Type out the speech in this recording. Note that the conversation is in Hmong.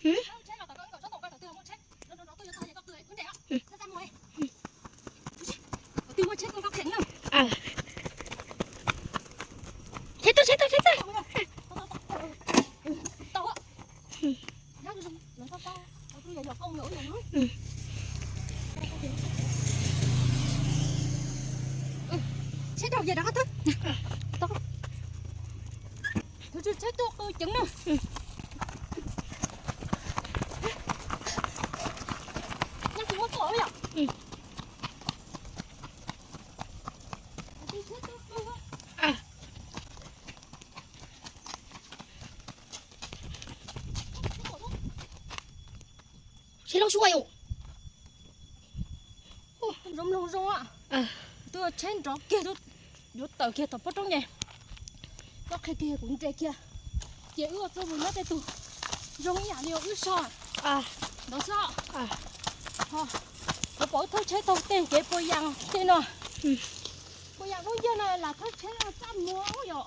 Tsheb tuaj, tsheb tuaj, tsheb tuaj. Tsheb tuaj, tsheb tuaj qw ceev na. Tsheb loj suaj yom. Zoo mloog zoo. Tus tsheb nrov kiag, yuav tawm kiag tom pob roob ces koj qhia kiag kuv nres kiag, ces wb ua txuj mus nyob tej tug zoo ib yam li wb so ntawd xwb. Kuv pom wb thawb tsheb taug tej kev puas yas tej no, puas yas lub ntiaj no lam thawb tsheb txaj muag yom.